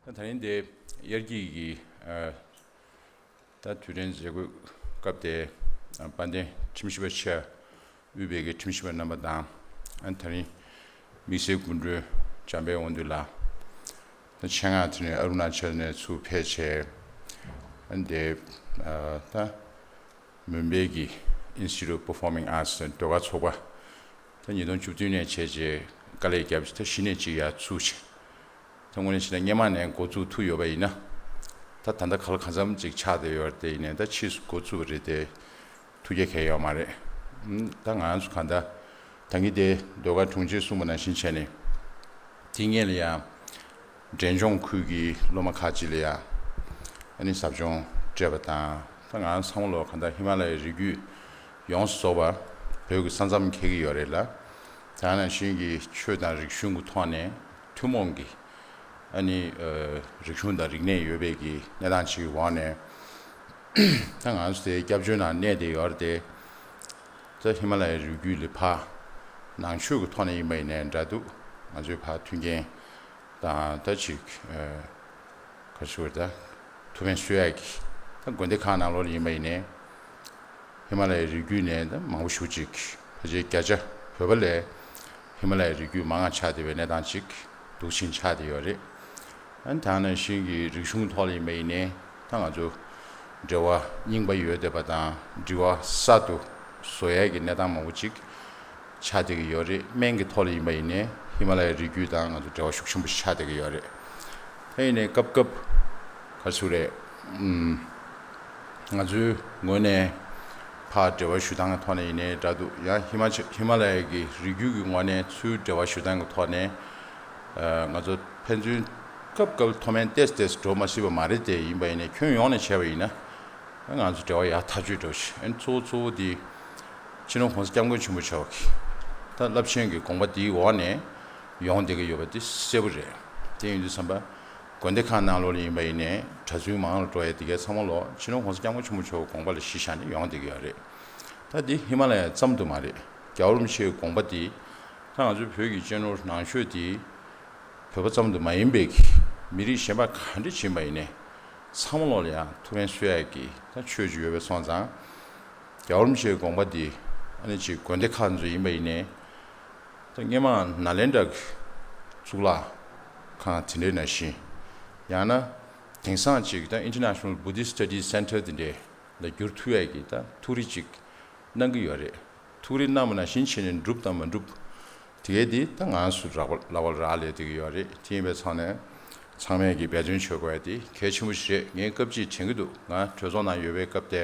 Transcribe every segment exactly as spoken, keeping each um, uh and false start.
ད་ད་རིང་དེ་དབྱར་སྐྱིད་ཀྱི་ཨ་ད་དུས་དྲན་མཛད་སྒོའི་སྐབས་དེ་ཨ་དཔལ་ལྡན་ཁྲིམས་ཞིབ་པ་ཆེ་དབུས་པའི་གི་ཁྲིམས་ཞིབ་པ་རྣམ་པ་དང་ཨ་ད་རིང་དམིགས་བསལ་སྐུ་མགྲོན་འཇམ་དཔལ་དབང་འདུས་ལགས། ད་ཆེད་མངགས་དེ་ནས་ཨ་རུ་ན་ཅལ་ནས་ཚུར་ཕེབས་བྱས། ཨ་འདི་ཨ་ད་མུམ་བྷེ་གི་Institute of Performing Arts ཟློས་གར་ཚོགས་པ་ད་ཉིས་སྟོང་བཅུ་བདུན་ནས་བྱས་རྗེས་དཀའ་ལས་བརྒྱབ་ད་གཞི་ནས་ཅིག་ཡར་ཚུགས་བྱས། ད་དངོས་གནས་བྱས་ན་སྔོན་མ་ནས་འགོ་བཙུགས་ཐུབ་ཡོད་པ་ཡིན་ན། ད་ད་ལྟ་ག་ལ་གང་འཚམ་ཅིག་ཆགས་བསྡད་ཡོད་རེད། དེ་ཡིན་ནའི་ད་ཕྱིས་སུ་འགོ་བཙུགས་པ་རེད་དེ། ཐུགས་རྒྱལ་གལ་ཡོད་མ་རེད། ཨུམ། ད་ང་ཚོ་གང་ལྟར་ད་གིན་དེ་ཟློས་གར་དྲུང་ཆེས་གསུངས་པ་ནང་བཞིན་བྱས་ནས། དེ་སྔོན་ལ་ཡང་འབྲས་ལྗོངས་ཁུལ་གྱི་སློབ་མ་ཁག་ཅིག་ལ་ཡང་ཨ་ནི་ཟབ་སྦྱོང་སྤྲད་པ་དང་། ད་ང་ཚང་མ་ལོ་གང་ལྟར་ཧི་མ་ལ་ཡའི་རི་རྒྱུད་ཡོངས་སུ་རྫོགས་པ་བོད་ཀྱི་ས་མཚམས་འཁེལ་གྱི་ཡོད་རེད་ལ། དེ་ནང་བཞིན་གྱི་ཆོས་དང་རིག་གཞུང་གི་ཐོག་ནས་ཐུན་མོང་གི་ཨ་ནི་ཨ་རིག་གཞུང་དང་རིག་གནས་ཡོད་པའི་གི་གནས་སྟངས་ཅིག་གི་འོག་ནས། ད་ང་ཚོ་དེ་སྐྱབས་བཅོལ་ནང་གནས་བསྡད་ཡོད་རེད་དེ། ད་ཧི་མ་ལ་ཡའི་རི་རྒྱུད་ལས་ཕར་ནང་ཆོས་ཀྱི་ཐོག་ནས་ཡིན་པ་ཡིན་ནའི་འདྲ་འདུག་ང་ཚོའི་ཕར་མཐུན་རྐྱེན་དང་ད་ཅིག་ཨ་ག་རེ་ཞུ་དགོས་རེད། ད་ཐུགས་ཕན་གསོས་ཡག་གི་ད་དགོན་སྡེ་ཁག་ནང་ལོགས་ལ་ཡིན་པ་ཡིན་ནའི། ཧི་མ་ལ་ཡའི་རི་རྒྱུད་ནས་ད་མང་པོ་ཞེ་པོ་ཅིག་ཕལ་ཆེར་བརྒྱ་ཆ་བོད་པ་ལས་ཧི་མ་ལ་ཡའི་རི་རྒྱུད་མང་བ་ཆགས་བསྡད་པའི་གནས་སྟངས་ཅིག་འདུག་ཕྱིན་ཆགས་བསྡད་ཡོད་རེད། ཨ་ནི་ད་ནང་བཞིན་གྱི་རིག་གཞུང་ཐོག་ལ་ཡིན་པ་ཡིན་ནའི་ད་ང་ཚོ་འབྲེལ་བ་རྙིང་པ་ཡོད་བསྡད་པ་དང་འབྲེལ་བ་གསར་དུ་བཟོ་ཡས་ཀྱི་གནས་སྟངས་མང་པོ་ཅིག་ཆགས་བསྡད་ཀྱི་ཡོད་རེད། སྨན་གྱི་ཐོག་ལ་ཡིན་པ་ཡིན་ནའི་ཧི་མ་ལ་ཡའི་རི་རྒྱུད་དང་ང་ཚོ་འབྲེལ་བ་ཤུགས་ཆེན་པོ་ཞིག་ཆགས་བསྡད་ཀྱི་ཡོད་རེད། ད་ཡིན་ནའི་སྐབས་སྐབས་ག་རེ་ཞུ་དགོས་རེད། ཨུམ། ང་ཚོའི་ངོས་ནས་ཕར་འབྲེལ་བ་ཞུ་སྟངས་ཀྱི་ཐོག་ནས་ཡིན་ནའི་འདྲ་འདུག་ཡང་ཧི་མ་ཅལ་ཧི་མ་ལ་ཡ་གི་རི་རྒྱུད་ཀྱི་ངོས་ནས་ཚུར་འབྲེལ་བ་ཞུ་སྟངས་ཀྱི་ཐོག་ནས། ཨ་ང་ཚོ་ཕན་ཚུན་སྐབས་སྐབས་མཐོ་དམན་ཏོག་ཙམ་ཏོག་ཙམ་འགྲོ་མ་སྲིད་པ་མ་རེད་དེ། ཡིན་པ་ཡིན་ནའི་ཁྱོན་ཡོངས་ནས་བྱས་པ་ཡིན་ན། ཨ་ང་ཚོ་འབྲེལ་བ་ཡག་ཐག་ཆོད་འགྲོ་ཞིག་ཨ་ནི་གཙོ་བོ་གཙོ་བོ་དེ་སྤྱི་ནོར་༸གོང་ས་༸སྐྱབས་མགོན་ཆེན་པོ་མཆོག་གིས་ད་རླབས་ཆེན་གྱི་དགོངས་པ་དེའི་འོག་ནས་ཡོང་བསྡད་ཀྱི་ཡོད་པ་དེ་གསལ་པོ་རེད། དེ་ཡིན་དུས་ཙམ་པ། དགོན་སྡེ་ཁག་ནང་ལོགས་ལ་ཡིན་པ་ཡིན་ནའི་གྲྭ་བཙུན་མང་ལ་འགྲོ་ཡ་དེ་གའི་ཚང་མ་ལོ་སྤྱི་ནོར་༸གོང་ས་༸སྐྱབས་མགོན་ཆེན་པོ་མཆོག་གི་དགོངས་པ་ལ་གཞི་བཞག་ནས་ཡོང་བསྡད་ཀྱི་ཡོད་རེད། ད་འདི་ཧི་མ་ལ་ཡ་ཙམ་དུ་མ་རེད། རྒྱལ་བ་རིན་པོ་ཆེའི་དགོངས་པ་འདི་ད་ང་ཚོའི་བོད་ཀྱི་གཅེས་ནོར་ནང་ཆོས་འདི་བོད་པ་ཙམ་དུ་མ་ཡིན་པའི་གི་མི་རིགས་གཞན་པ་ག་འདྲ་ཕྱིན་པ་ཡིན་ནའི་ཚང་མ་ལོ་ལ་ཡང་ཐུགས་ཕན་གསོས་ཡ་གི་ད་ཆོས་ཅིག་ཡོད་པའི་སོང་ཙང་། རྒྱལ་བ་རིན་པོ་ཆེའི་དགོངས་པ་འདི་ཨ་ནི་ཅིག་དགོན་སྡེ་ཁག་ཚོ་ཡིན་པ་ཡིན་ནའི། ད་སྔོན་མ་ནཱ་ལེནྡྲ་གི་གཙུག་ལག་ཁང་དེ་འདྲའི་ནང་བཞིན། ཡང་ན་དེང་སང་ཅིག་ད་International Buddhist Studies Center དེ་འདྲའི་ལ་འགྱུར་ཐུབ་ཡས་ཀྱི་ད་ཐུགས་རེ་ཅིག་གནང་གི་ཡོད་རེད། ཐུགས་རེ་གནང་བ་ནང་བཞིན་བྱས་ནས་འགྲུབ་དང་མ་འགྲུབ། དེ་གའི་དེ་ད་ང་ཚོ་རག་པ་ལག་པ་རག་ལས་བསྡད་ཀྱི་ཡོད་རེད། དེ་ཡིན་པའི་ཚང་ནས་ཚང་མས་ཀྱི་འབད་བརྩོན་བྱེད་དགོས་ཡ་དེ་གལ་ཆེན་པོ་ཞིག་རེད། ངས་སྐབས་གཅིག་དྲན་གྱི་འདུག་ང་གྲོས་ཚོགས་ནང་ཡོད་པའི་སྐབས་དེ།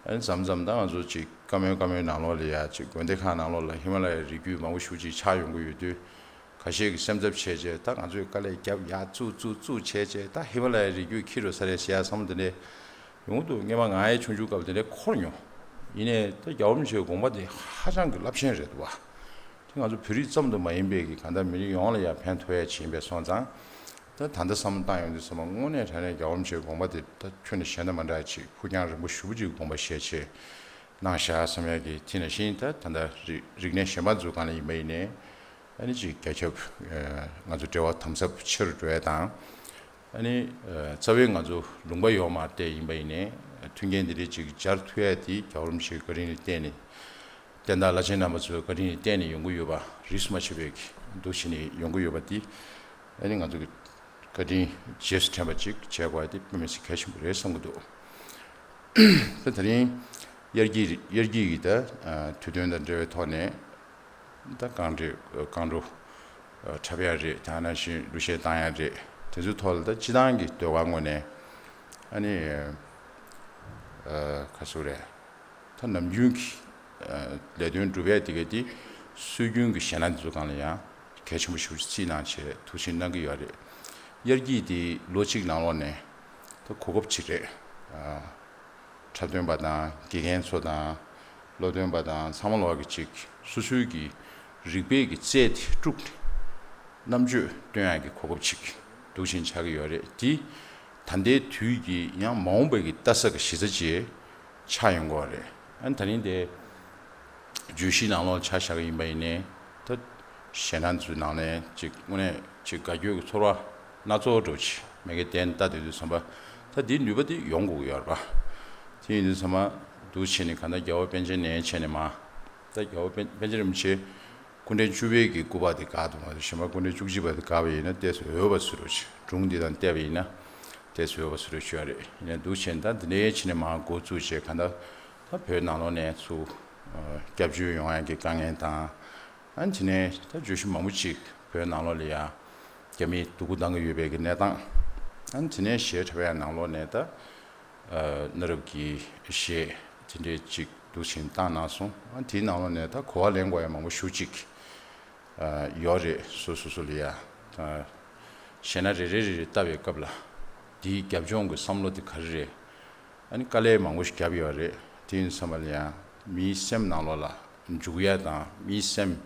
ཨ་ནི་མཚམས་མཚམས་ད་ང་ཚོ་ཅིག་བཀའ་མོལ་བཀའ་མོལ་ནང་ལོགས་ལ་ཡ་ཅིག་དགོན་སྡེ་ཁག་ནང་ལོགས་ལ་ཧི་མ་ལ་ཡའི་རི་རྒྱུད་མང་པོ་ཞེ་པོ་ཅིག་ཆགས་ཡོང་གི་ཡོད་དུས། ཁ་ཤས་ཀྱིས་སེམས་འཚབ་བྱས་བྱས་ད་ང་ཚོས་དཀའ་ལས་བརྒྱབ་ཡག་བཙུགས་བཙུགས་བཙུགས་བྱས་བྱས་ད་ཧི་མ་ལ་ཡའི་རི་རྒྱུད་འཁྱེར་འགྲོ་ས་རེད་ཟེར་ཡག་བསམ་བློ་དེ་འདྲས་ཡོང་གི་འདུག་སྔོན་མ་ང་ཡང་ཆུང་ཆུང་སྐབས་དེ་འདྲས་འཁོར་མྱོང་། ཡིན་ནའི་ད་རྒྱལ་བ་རིན་པོ་ཆེའི་དགོངས་པ་དེ་ཧ་ཅང་གི་རླབས་ཆེན་རེད་འདུག་བ། དེ་ང་ཚོ་བོད་རིགས་ཙམ་དུ་མ་ཡིན་པའི་གི་གང་ལྟར་མི་རིགས་ཡོངས་ལ་ཡང་ཕན་ཐོགས་ཡ་ཅིག་ཡིན་པས་སོང་ཙང་། ད་ད་ལྟ་བསམ་བློ་བཏང་ཡོང་དུས་ཙམ་པ་དངོས་གནས་དྲང་གནས་རྒྱལ་བ་རིན་པོ་ཆེའི་དགོངས་པ་དེ་ད་ཁྱོན་ནས་གཞན་དང་མ་འདྲ་ཅིག་ཕུགས་རྒྱང་རིང་པོ་ཞེ་པོ་ཅིག་དགོངས་པ་བཞེས་བྱས་གནང་བཞག་བསམ་ཡ་གི་དེ་ནང་བཞིན་ད་ད་ལྟ་རིག་རིག་གནས་གཞན་པ་ཚོའི་སྒང་ལ་ཡིན་པ་ཡིན་ནའི། ཨ་ནི་ཅིག་རྒྱ་ཁྱབ་ཨ་ང་ཚོ་འབྲེལ་བ་དམ་ཟབ་ཆེ་རུ་འགྲོ་ཡ་དང་། ཨ་ནི་ཨ་རྩ་བའི་ང་ཚོ་ལུང་པ་ཡོད་མ་རེད་དེ་ཡིན་པ་ཡིན་ནའི་མཐུན་རྐྱེན་འདི་འདྲའི་ཅིག་སྦྱར་ཐུབ་ཡ་དེ་རྒྱལ་བ་རིན་པོ་ཆེའི་བཀའ་དྲིན་ལ་བརྟེན་ནས། བསྟན་བདག་བླ་ཆེན་རྣམ་པ་ཚོའི་བཀའ་དྲིན་ལ་བརྟེན་ནས་ཡོང་གི་ཡོད་པ། རིས་སུ་མ་ཆད་པའི་འདུ་བྱེད་ནས་ཡོང་གི་ཡོད་པ་འདི་ཨ་ནི་ང་ཚོ་གི་བཀའ་དྲིན་རྗེས་སུ་དྲན་པ་ཅིག་བྱེད་དགོས་ཡ་དེ་དཔེ་མི་སྲིད་གལ་ཆེན་པོ་རེད་བསམ་གྱི་འདུག་ད་དེ་རིང་དབྱར་སྐྱིད་དབྱར་སྐྱིད་ཀྱི་ད་དུས་སྟོན་དང་འབྲེལ་བའི་ཐོག་ནས། ད་རྐང་འགྲོ་རྐང་འགྲོ་འཁྲབ་ཡ་རེད། དེ་ནང་བཞིན་གླུ་གཞས་བཏང་ཡ་རེད། དེ་ཚོའི་ཐོག་ལ་ད་སྤྱི་བཏང་གི་ཟློས་གར་ངོས་ནས་ཨ་ནི་ག་ཚོད་རེད། ད་ནམ་རྒྱུན་གྱི་ལས་དོན་སྒྲུབ་ཡ་དེ་ག་དེ་སྲོལ་རྒྱུན་གྱི་གཞས་སྣ་འདི་ཚོ་སྒང་ལ་ཡང་གལ་ཆེན་པོ་ཞེ་པོ་ཅིག་བརྩིས་གནང་བྱས་ཐུགས་ཆེན་གནང་གི་ཡོད་རེད། དབྱར་སྐྱིད་དེ་ལོ་གཅིག་ནང་ལོགས་ནས་ད་གོ་སྐབས་ཅིག་རེད། འཁྲབ་སྟོན་པ་དང་དགེ་རྒན་ཚོ་དང་སློབ་སྟོན་པ་དང་ཚང་མ་ལོག་གི་ཅིག་སོ་སོའི་གི་རིག་པའི་གི་རྩལ་དེ་དཀྲུགས་ནས་རྣམ་དཔྱོད་སྟོན་ཡག་གི་གོ་སྐབས་ཅིག་འདུག་བཞིན་ཆགས་ཀྱི་ཡོད་རེད། དེ་ད་ལྟའི་དུས་ཀྱི་ཡང་མ་འོངས་པའི་གི་ལྟ་ས་གི་གཞི་རྩ་ཅིག་ཆགས་ཡོང་གི་ཡོད་རེད། ཨ་ནི་ད་རིང་དེ་བརྗོད་གཞིའི་ནང་ལོགས་ཆ་བཞག་གི་ཡིན་པ་ཡིན་ནའི་ད་གཞས་སྣ་ཚོའི་ནང་ནས་ཅིག་དངོས་གནས་ཅིག་དགའ་སྐྱོ་གི་ཚོར་བ་ སྣ་ཚོགས་འགྲོ་ཆེ་མེ་གེ་བསྟན་ལྟ་དེ་དུས་ཙམ་པ་ད་འདིའི་ནུས་པ་དེ་ཡོང་དགོས་ཀྱི་ཡོད་རེད་པ། དེ་ཡིན་དུས་ཙམ་པ་འདུག་བྱས་ནས་གང་ལྟར་རྒྱལ་བ་པཎ་ཆེན་ནས་བྱས་ནས་མ་ད་རྒྱལ་བ་པཎ་པཎ་ཆེན་རིན་པོ་ཆེ་སྐུ་ཕྲེང་བཅུ་པའི་གི་སྐུ་པར་དེ་བཀག་འདུག་མ་གཏོགས་གཞན་པ་སྐུ་ཕྲེང་བཅུ་གཅིག་པ་དེ་བཀག་པ་ཡིན་ན་ཏོག་ཙམ་འོས་པ་བཟོ་འདྲ་ཅིག་སྒྲུང་འདི་དང་བལྟས་པ་ཡིན་ན་ཏོག་ཙམ་འོས་པ་བཟོ་འདྲ་ཅིག་ཡོད་རེད། ཡིན་ནའི་འདུག་བྱས་ནས་ད་འདི་ནས་བྱས་ནས་མར་འགོ་བཙུགས་བྱས་གང་ལྟར་ད་བོད་ནང་ལོགས་ནས་ཚུར་སྐྱབས་བཅོལ་ཡོང་ཡག་གི་དཀའ་ངལ་དང་། ཨ་ནི་དེ་ནས་ད་བརྗོད་གཞི་མང་པོ་ཅིག་བོད་ནང་ལོགས་ལ་ཡ་རྒྱ་མིས་སྡུག་པོ་བཏང་གི་ཡོད་པའི་གི་གནས་སྟངས། ཨ་ནི་དེ་ནས་གཞས་འཁྲབ་ཡག་ནང་ལོགས་ནས་ད་གནའ་རབས་ཀྱི་གཞས་དེ་འདྲས་ཅིག་འདུག་བྱས་ནས་བཏང་གནང་སོང་། ཨ་ནི་དེའི་ནང་ལོགས་ནས་ད་གོ་བ་ལེན་དགོས་ཡག་མང་པོ་ཞེ་པོ་ཅིག་ཡོད་རེད། སོ་སོ་སོ་ལ་ཡ་གཞས་སྣ་རེ་རེ་རེ་རེ་བལྟ་བའི་སྐབས་ལ་དེའི་རྒྱབ་ལྗོངས་ཀྱི་བསམ་བློ་དེ་ག་རེ་རེད། ཨ་ནི་དཀའ་ལས་མང་པོ་ཞིག་བརྒྱབ་ཡོད་རེད། དེ་ཡིན་ཙམ་པ་ལ་ཡང་མིའི་སེམས་ནང་ལོགས་ལ་འཇུག་ཡ་དང་མིའི་སེམས་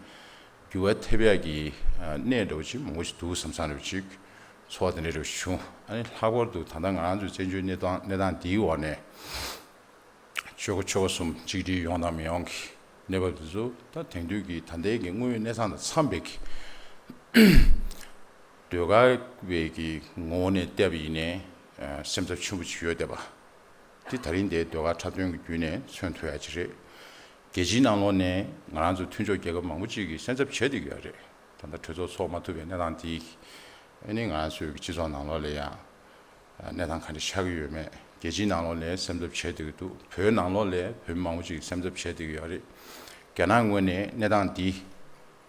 འགྱུར་བ་ཐེབས་ཡ་གི་ཨ་གནད་འདྲ་བོ་ཅིག་མང་པོ་ཞིག་འདུག་བསམ་བསམ་འདྲ་བོ་ཅིག་ཚོར་བ་དེ་འདྲ་འདྲ་བོ་ཞིག་བྱུང་། ཨ་ནི་ལྷག་པར་དུ་ད་ལྟ་ང་རང་ཚོའི་བཙན་བྱོལ་གནས་སྟངས་གནས་སྟངས་འདིའི་འོག་ནས་ཆོལ་ཁ་ཆོལ་ཁ་གསུམ་གཅིག་སྒྲིལ་ཡོང་དང་མི་ཡོང་གི་གནས་བབ་དེ་ཚོ་ད་དེང་དུས་ཀྱི་ད་ལྟའི་གི་དངོས་ཡོད་གནས་སྟངས་དང་འཚམས་པའི་གི་ཟློས་གར་བའི་གི་ངོ་བོ་ནས་བལྟས་པ་ཡིན་ནའི་ཨ་སེམས་འཚབ་ཆེན་པོ་ཅིག་ཡོད་བསྡད་པ། དེ་ད་རིང་འདིའི་ཟློས་གར་འཁྲབ་སྟོན་གྱི་བརྒྱུད་ནས་མཚོན་ཐུབ་ཡ་ཅིག་རེད། རྒྱལ་སྤྱིའི་ནང་ལོགས་ནས་ང་རང་ཚོ་མཐུན་ཕྱོགས་རྒྱལ་ཁབ་མང་པོ་ཅིག་གིས་སེམས་འཚབ་བྱས་བསྡད་ཀྱི་ཡོད་རེད། ད་ལྟ་གྲོས་ཚོགས་ཚོགས་མ་ཐུབ་པའི་གནས་སྟངས་དེ་ཨ་ནི་ང་རང་ཚོའི་གི་སྤྱི་ཚོགས་ནང་ལོགས་ལ་ཡང་གནས་སྟངས་ག་འདྲ་ཆགས་ཀྱི་ཡོད་མེད། རྒྱལ་སྤྱིའི་ནང་ལོགས་ལ་སེམས་འཚབ་བྱས་བསྡད་ཀྱི་འདུག་བོད་ནང་ལོགས་ལ་བོད་མི་མང་པོ་ཅིག་གིས་སེམས་འཚབ་བྱས་བསྡད་ཀྱི་ཡོད་རེད། རྒྱ་ནག་ངོས་ནས་གནས་སྟངས་འདི་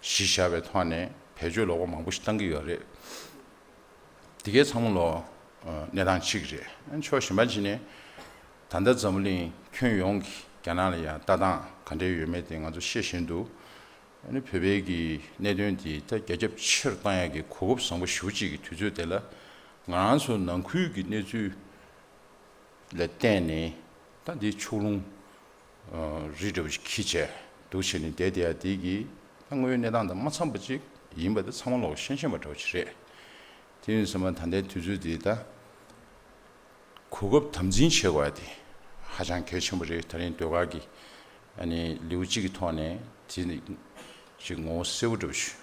གཞི་བཞག་པའི་ཐོག་ནས་བེད་སྤྱོད་ལོག་པ་མང་པོ་ཞིག་བཏང་གི་ཡོད་རེད། དེ་གའི་ཚང་མ་ལོ་གནས་སྟངས་གཅིག་རེད། ཕྱོགས་གཞན་པ་ཅིག་ནས་ད་ལྟ་འཛམ་བུ་གླིང་ཁྱོན་ཡོངས་ཀྱི་རྒྱ་ནག་ལ་ཡང་ལྟ་སྟངས་ག་འདྲ་ཡོད་མེད་དེ་ང་ཚོ་ཤེས་བཞིན་དུ། ཨ་ནི་བོད་པའི་གི་གནད་དོན་དེ་ད་རྒྱ་ཁྱབ་ཆེ་རུ་བཏང་ཡག་གི་གོ་སྐབས་བཟང་པོ་ཞེ་པོ་ཅིག་གི་དུས་ཚོད་དེ་ལ་ང་རང་ཚོ་ནང་ཁུལ་གྱི་གནས་ཚུལ་ལ་བརྟེན་ནས་ད་འདི་ཕྱོགས་ལྷུང་རི་འདྲ་བོ་ཞིག་འཁྱེར་བྱས་འདུག་བྱས་ནས་བསྡད་བསྡད་ཡ་དེ་གི་ད་དངོས་ཡོད་གནས་སྟངས་དང་མ་འཚམས་པ་ཅིག་ཡིན་པ་དེ་ཚང་མ་ལོག་ཤེས་ཤེས་པ་འདྲ་བོ་ཅིག་རེད། དེ་ཡིན་ཙང་མ་ད་ལྟའི་དུས་ཚོད་འདི་ད་གོ་སྐབས་དམ་འཛིན་བྱེད་དགོས་ཡ་དེ་ཧ་ཅང་གལ་ཆེན་པོ་རེད། ད་རིང་ཟློས་གར་གྱི་ཨ་ནི་ལེའུ་གཅིག་གི་ཐོག་ནས་དེ་ནི་ཅིག་ངོ་བོ་གསལ་པོ་འདྲ་བོ་ཞིག་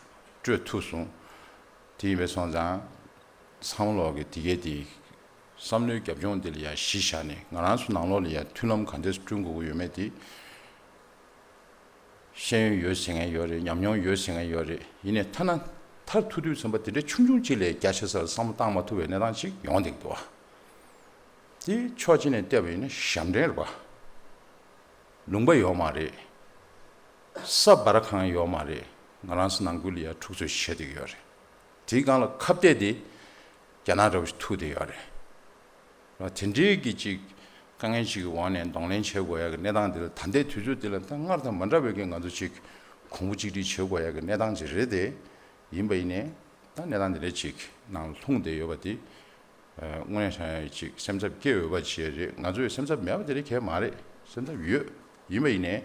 སྤྲོད་ཐུབ་སོང་། དེ་ཡིན་པས་སོང་ཙང་ཚང་མ་ལོག་གི་དེ་གའི་དེ་བསམ་བློའི་རྒྱབ་ལྗོངས་དེ་ལ་ཡ་གཞི་བཞག་ནས་ང་རང་ཚོ་ནང་ལོགས་ལ་ཡ་མཐུན་ལམ་ག་འདྲས་བསྐྲུན་དགོས་ཀྱི་ཡོད་མེད་དེ། ཤེས་ཡོན་ཡོད་ཟེར་མཁན་ཡོད་རེད། ཉམས་མྱོང་ཡོད་ཟེར་མཁན་ཡོད་རེད། ཡིན་ནའི་ཐ་ན་མཐར་ཐུག་དུས་ཙམ་པ་དེ་འདྲའི་ཆུང་ཆུང་ཅིག་ལས་རྒྱ་ཆེ་སར་བསམ་བློ་བཏང་མ་ཐུབ་པའི་གནས་སྟངས་ཅིག་ཡོང་བསྡད་ཀྱི་འདུག་བ། དེ་ཕྱོགས་གཅིག་ནས་བལྟས་པ་ཡིན་ན་ཞབས་འདྲེན་རེད་བ། ལུང་པ་ཡོད་མ་རེད། ས་འབར་ཁང་ཡོད་མ་རེད། ང་རང་ཚོ་ནང་ཁུལ་ལ་ཡ་འཁྲུག་རྩོད་བྱེད་བསྡད་ཀྱི་ཡོད་རེད། དེའི་སྒང་ལ་ཁ་གཏད་དེ་རྒྱ་ནག་འདྲ་བོ་ཞིག་ཐུག་བསྡད་ཡོད་རེད། དེ་འདྲའི་གི་ཅིག་དཀའ་ངལ་ཅིག་གི་འོག་ནས་གདོང་ལེན་བྱེད་དགོས་ཡ་གི་གནས་སྟངས་འདི་ལ་ད་ལྟའི་དུས་ཚོད་འདི་ལ་ད་སྔར་དང་མ་འདྲ་བའི་གི་ང་ཚོ་ཅིག་གོང་བུ་གཅིག་སྒྲིལ་བྱེད་དགོས་ཡ་གི་གནས་སྟངས་ཅིག་རེད་དེ། ཡིན་པ་ཡིན་ནའི་ད་གནས་སྟངས་འདི་འདྲ་ཅིག་ནང་ལྷུང་བསྡད་ཡོད་པ་དེ་དངོས་གནས་བྱས་ན་ཅིག་སེམས་འཚབ་སྐྱེ་འོས་པ་ཅིག་རེད། ང་ཚོས་སེམས་འཚབ་མེད་པ་དེ་འདྲ་གང་ཡང་མ་རེད། སེམས་འཚབ་ཡོད། ཡིན་པ་ཡིན་ནའི་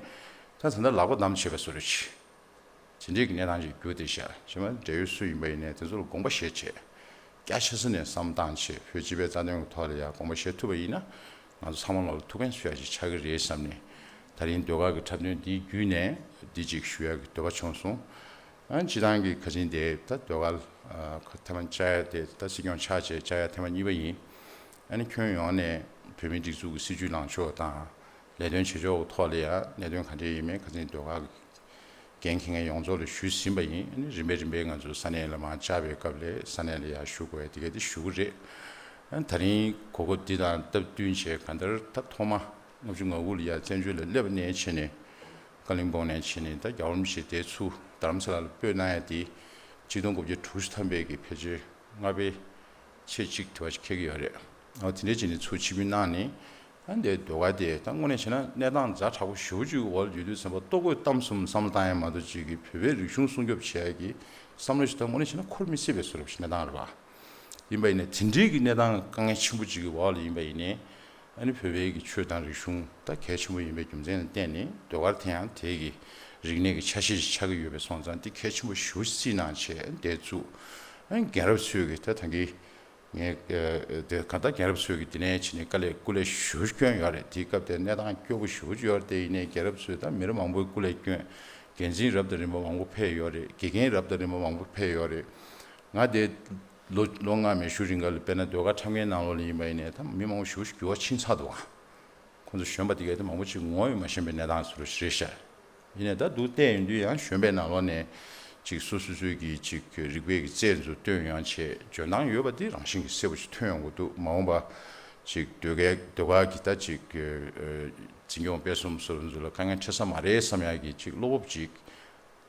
ད་ད་ལྟ་ལག་པ་བསྡམས་བྱས་པ་བཟོ་འདྲ་ཅིག་དེ་འདྲའི་གི་གནས་སྟངས་ཅིག་གྱུར་བསྡད་ཤག་ཕྱི་མ་འབྲེལ་ཡོད་སུ་ཡིན་པ་ཡིན་ནའི་དེ་ཚོ་ལ་དགོངས་པ་བཞེས་བྱས། རྒྱ་ཆེ་ས་ནས་བསམ་བཏང་བྱས་བོད་སྤྱི་པའི་རྩ་དོན་གྱི་ཐོག་ལ་ཡང་དགོངས་པ་བཞེས་ཐུབ་པ་ཡིན་ན་ང་ཚོ་ཚང་མ་ལོག་ལ་ཐུགས་ཕན་གསོས་ཡ་ཅིག་ཆགས་ཀྱི་རེད་བསམ་ནས། ད་རིང་ཟློས་གར་གྱི་འཁྲབ་སྟོན་འདིའི་བརྒྱུད་ནས་འདི་ཅིག་ཞུ་ཡ་གི་འདོད་པ་བྱུང་སོང་། ཨ་སྤྱི་བཏང་གི་ག་ཅིན་དེ་ད་ཟློས་གར་ཐེངས་མ་བཅར་ཡ་དེ་ད་སྲིད་སྐྱོང་ཆགས་བྱས་བཅར་ཡ་ཐེངས་མ་གཉིས་པ་ཡིན། ཨ་ནི་ཁྱོན་ཡོངས་ནས་བོད་མིའི་སྒྲིག་འཛུགས་ཀྱི་སྲིད་བྱུས་ལངས་ཕྱོགས་དང་། ལས་དོན་བྱེད་ཕྱོགས་ཐོག་ལ་ཡང་གནད་དོན་ག་འདྲ་ཡིན་མིན་ཁ་སང་ཟློས་གར་འགན་འཁྱེར་མཁན་ཡོངས་རྫོགས་ལ་ཞུས་ཟིན་པ་ཡིན། ཨ་ནི་རིམ་པས་རིམ་པས་ང་ཚོ་ས་གནས་ལ་མར་བཅར་བའི་སྐབས་ལ་ས་གནས་ལ་ཡང་ཞུ་དགོས་ཡ་དེ་ག་དེ་ཞུ་གི་རེད། ཨ་ནི་ད་རིང་གོ་སྐབས་འདི་དང་སྟབས་བསྟུན་བྱས་གང་ལྟར་ད་ཐོག་མ་ལྔ་བཅུ་ང་དགུ་ལ་ཡང་བཙན་བྱོལ་ལ་སླེབས་ནས་བྱས་ནས་ཀ་ལིང་པོང་ནས་བྱས་ནས་ད་རྒྱལ་བ་རིན་པོ་ཆེ་འདིར་ཚུར་རྡ་རམ་ས་ལ་ལ་སྤོས་གནང་ཡ་དེ་ཆིག་སྟོང་དགུ་བརྒྱ་དྲུག་ཅུ་ཐམ་པའི་གི་ཕལ་ཆེར་ལྔ་པའི་ཚེས་གཅིག་དེ་བ་ཞིག་འཁེལ་གྱི་ཡོད་རེད། ཨ་དེ་འདྲའི་བྱས་ནས་ཚུར་ཆིབས་བསྒྱུར་གནང་ནས། ཨ་འདི་ཟློས་གར་དེ་ད་དངོས་གནས་བྱས་ན་གནས་སྟངས་ཛ་དྲག་པོ་ཞེ་པོ་ཅིག་འོག་ལ་ཡོད་དུས་ཙམ་པ་ལྟོ་གོས་གཏམ་གསུམ་བསམ་བློ་བཏང་ཡ་མ་གཏོགས་ཅིག་གི་བོད་པའི་རིག་གཞུང་སྲུང་སྐྱོབ་བྱེད་ཡ་གི་བསམ་བློ་ཞིག་ད་དངོས་གནས་བྱས་ན་འཁོར་མི་སྲིད་པའི་བཟོ་འདྲ་ཞིག་གནས་སྟངས་རེད་པ། ཡིན་པ་ཡིན་ནའི་དེ་འདྲའི་གི་གནས་སྟངས་དཀའ་ངལ་ཆེན་པོ་ཅིག་གི་འོག་ལ་ཡིན་པ་ཡིན་ནའི། ཨ་ནི་བོད་པའི་གི་ཆོས་དང་རིག་གཞུང་ད་གལ་ཆེན་པོ་ཡིན་པའི་རྒྱུ་མཚན་ལ་བརྟེན་ནས་ཟློས་གར་དེ་ཡང་དེ་གི་རིག་གནས་ཀྱི་ཆ་ཤས་ཤིག་ཆགས་ཀྱི་ཡོད་པས་སོང་ཙང་དེ་གལ་ཆེན་པོ་ཞེ་པོ་ཅིག་བརྩིས་གནང་བྱས་འདི་བཙུགས། ཨ་ནི་རྒན་རབས་ཚོས་གི་ད་ད་གིན་ངས་ཨ་དེ་གང་ལྟར་རྒན་རབས་ཚོས་ཀྱིས་དེ་ནས་ཕྱིན་ནས་དཀའ་ལས་སྐུ་ལས་ཞེ་པོ་བསྐྱོན་ཡོད་རེད། དེའི་སྐབས་དེར་གནས་སྟངས་སྐྱོ་པོ་ཞེ་པོ་ཅིག་ཡོད་རེད། དེ་ཡིན་ནའི་རྒན་རབས་ཚོས་ད་མི་རབས་མང་པོའི་སྐུ་ལས་བསྐྱོན། འགན་འཛིན་རབ་དང་རིམ་པ་མང་པོ་ཕེབས་ཡོད་རེད། དགེ་རྒན་རབ་དང་རིམ་པ་མང་པོ་ཕེབས་ཡོད་རེད། ང་དེ་ ལོ་ལོ་ལྔ་མེད་གཞུག་རིང་ག་ལ་དཔེར་ན་ཟློས་གར་འཁྲབ་མཁན་ནང་ལོགས་ལ་ཡིན་པ་ཡིན་ནའི་ད་མི་མང་པོ་ཞེ་པོ་ཞིག་འགྱུར་བ་ཕྱིན་ཚར་འདུག་ག་ཁོང་ཚོ་གཞོན་པ་དེ་གས་དེ་མང་པོ་ཅིག་ངོ་ཡོད་མ་ཤེས་པའི་གནས་སྟངས་སུ་རེད་ཤག་ཡིན་ནའི་ད་འདུག་བལྟས་ཡོང་དུས་ཡང་གཞོན་པའི་ནང་ལོགས་ནས་ཅིག་སོ་སོ་སོའི་གི་ཅིག་རིག་པའི་གི་རྩལ་ཚོ་བཏོན་ཡོང་བྱས་འཇོན་ཐང་ཡོད་པ་དེ་རང་བཞིན་གྱིས་གསལ་པོ་ཞིག་ཐོན་ཡོང་གི་འདུག་མ་འོངས་པ་ཅིག་ཟློས་གར་ཟློས་གར་གི་ད་ཅིག་འཛིན་སྐྱོང་སྤེལ་གསུམ་སོགས་ཚོ་ལ་དཀའ་ངལ་འཕྲད་ས་མ་རེད་བསམ་ཡག་གི་ཅིག་བློ་སྤོབས་ཅིག་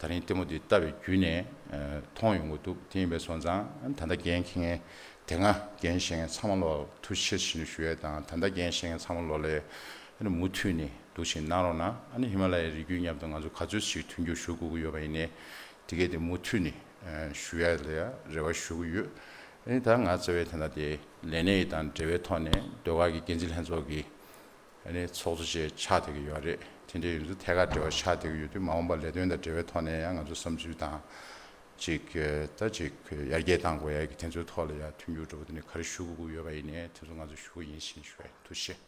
ད་རིང་ལྟད་མོ་འདི་ལྟ་བའི་བརྒྱུད་ནས་ཨ་མཐོང་ཡོང་གི་འདུག་དེ་ཡིན་པའི་སོང་ཙང་ད་ལྟ་འགན་འཁྱེར་མཁན་དེ་སྔ་འགན་བཞེས་མཁན་ཚང་མ་ལོག་ཐུགས་རྗེ་ཆེ་ཞུ་ཞུ་ཡས་དང་ད་ལྟ་འགན་བཞེས་མཁན་ཚང་མ་ལོག་ལ་ཨ་ནི་མུ་མཐུད་ནས་འདུག་བཞིན་གནང་རོགས་གནང་། ཨ་ནི་ཧི་མ་ལ་ཡའི་རི་རྒྱུད་མཉམ་དུ་ང་ཚོ་ག་ཚོད་ཞིག་མཐུན་འགྱུར་ཞུ་དགོས་ཀྱི་ཡོད་པ་ཡིན་ནའི་དེ་གས་དེ་མུ་མཐུད་ནས་ཨ་ཞུ་ཡས་ལ་ཡ་རེ་བ་ཞུ་གི་ཡོད། ཨ་ནི་ད་ང་རྩ་བའི་ད་ལྟ་དེ་ལས་གནས་དང་འབྲེལ་བའི་ཐོག་ནས་ཟློས་གར་གྱི་འགན་འཛིན་ལྷན་ཚོགས་ཀྱི་ཨ་ནི་ཚོགས་གཙོ་བཅས་ཆགས་བསྡད་ཀྱི་ཡོད་རེད། དེ་འདྲ་ཡིན་ཚེ་ཐད་ཀར་འབྲེལ་བ་ཆགས་བསྡད་ཀྱི་ཡོད་དུས་མ་འོངས་པ་ལས་དོན་དང་འབྲེལ་བའི་ཐོག་ནས་ཡང་ང་ཚོ་བསམ་ཚུལ་དང་ཅིག་ད་ཅིག་ཡར་རྒྱས་གཏང་དགོས་ཡ་གི་དེ་ཚོའི་ཐོག་ལ་ཡང་མཐུན་འགྱུར་འདྲ་པོ་དེ་འདྲ་ག་རེ་ཞུ་དགོས་ཀྱི་ཡོད་པ་ཡིན་ནའི་དེ་ཚོ་ང་ཚོ་ཞུ་གི་ཡིན་ཞེས་ཞུ་བ་ཡིན། ཐུགས་རྗེ་ཆེ།